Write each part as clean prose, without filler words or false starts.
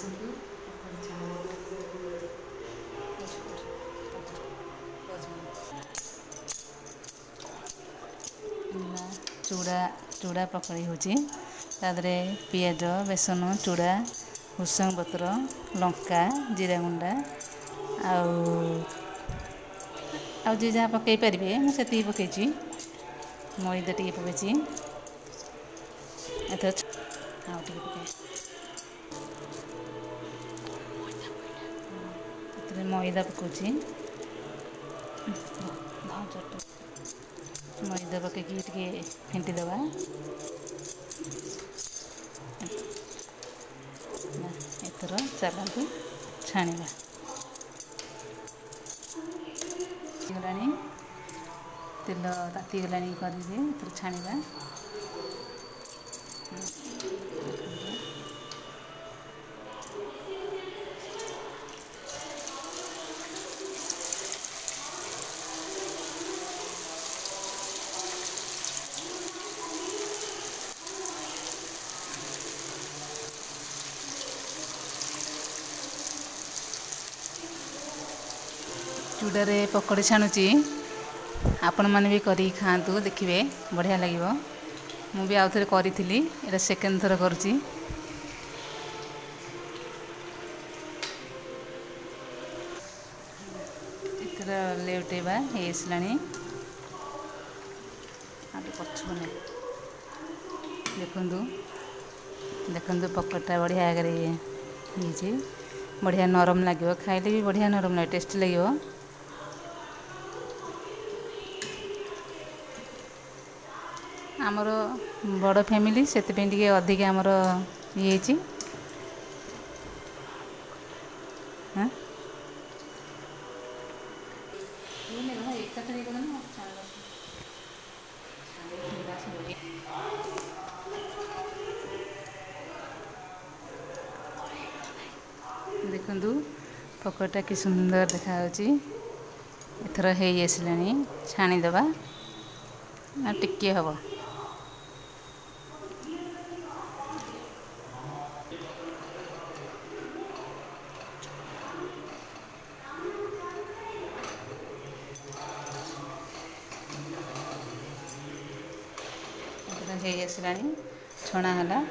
ଆସନ୍ତୁ ପକୋଡ଼ି ଛାଣିବା। ଚୁଡ଼ା ଚୁଡ଼ା ପକୋଡ଼ି ହେଉଛି। ତା ଦେହରେ ପିଆଜ, ବେସନ, ଚୁଡ଼ା, ଭୃସଙ୍ଗ ପତ୍ର, ଲଙ୍କା, ଜିରା ଗୁଣ୍ଡ ଆଉ ଆଉ ଯିଏ ଯାହା ପକାଇ ପାରିବେ, ମୁଁ ସେତିକି ପକାଇଛି। ମଇଦା ଟିକେ ପକାଇଛି ଏଥର, ଆଉ ଟିକେ ପକାଇ। ଏଥିରେ ମଇଦା ପକାଉଛି। ମଇଦା ପକାଇକି ଟିକେ ଫେଣ୍ଟି ଦେବା। ଏଥର ଚାଲନ୍ତୁ ଛାଣିବା। ହେଇଗଲାଣି, ତେଲ ତାତିଗଲାଣି କରିରେ, ଏଥର ଛାଣିବା। ଚୁଡ଼ାରେ ପକୋଡ଼ି ଛାଣୁଛି। ଆପଣମାନେ ବି କରିକି ଖାଆନ୍ତୁ, ଦେଖିବେ ବଢ଼ିଆ ଲାଗିବ। ମୁଁ ବି ଆଉଥରେ କରିଥିଲି, ଏଇଟା ସେକେଣ୍ଡ ଥର କରୁଛି। ଏଥର ଲେଉଟେଇବା, ହେଇ ଆସିଲାଣି। ଆଉ ଟିକେ ପଛକୁ ନେ। ଦେଖନ୍ତୁ ଦେଖନ୍ତୁ, ପକୋଡ଼ିଟା ବଢ଼ିଆ ଆଗରେ ହେଇଛି। ବଢ଼ିଆ ନରମ ଲାଗିବ, ଖାଇଲେ ବି ବଢ଼ିଆ ନରମ ଲାଗିବ, ଟେଷ୍ଟି ଲାଗିବ। ଆମର ବଡ଼ ଫ୍ୟାମିଲି, ସେଥିପାଇଁ ଟିକେ ଅଧିକା ଆମର ଇଏ ହେଇଛି। ଦେଖନ୍ତୁ, ପକୋଡ଼ିଟା କି ସୁନ୍ଦର ଦେଖାଯାଉଛି। ଏଥର ହେଇ ଆସିଲାଣି, ଛାଣିଦେବା। ଆଉ ଟିକିଏ ହେବ। ଏଥର ହେଇ ଆସିଲାଣି, ଛଣା ହେଲା।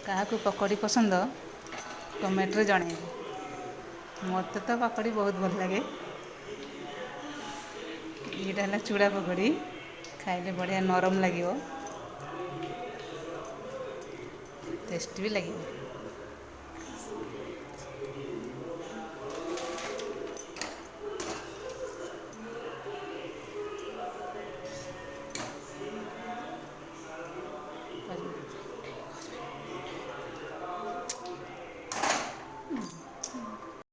କାହାକୁ ପକୋଡ଼ି ପସନ୍ଦ, କମେଣ୍ଟରେ ଜଣାଇବେ। ମୋତେ ତ ପକୋଡ଼ି ବହୁତ ଭଲ ଲାଗେ। ଏଇଟା ହେଲା ଚୁଡ଼ା ପକୋଡ଼ି, ଖାଇଲେ ବଢ଼ିଆ ନରମ ଲାଗିବ, ଟେଷ୍ଟ ବି ଲାଗିବ।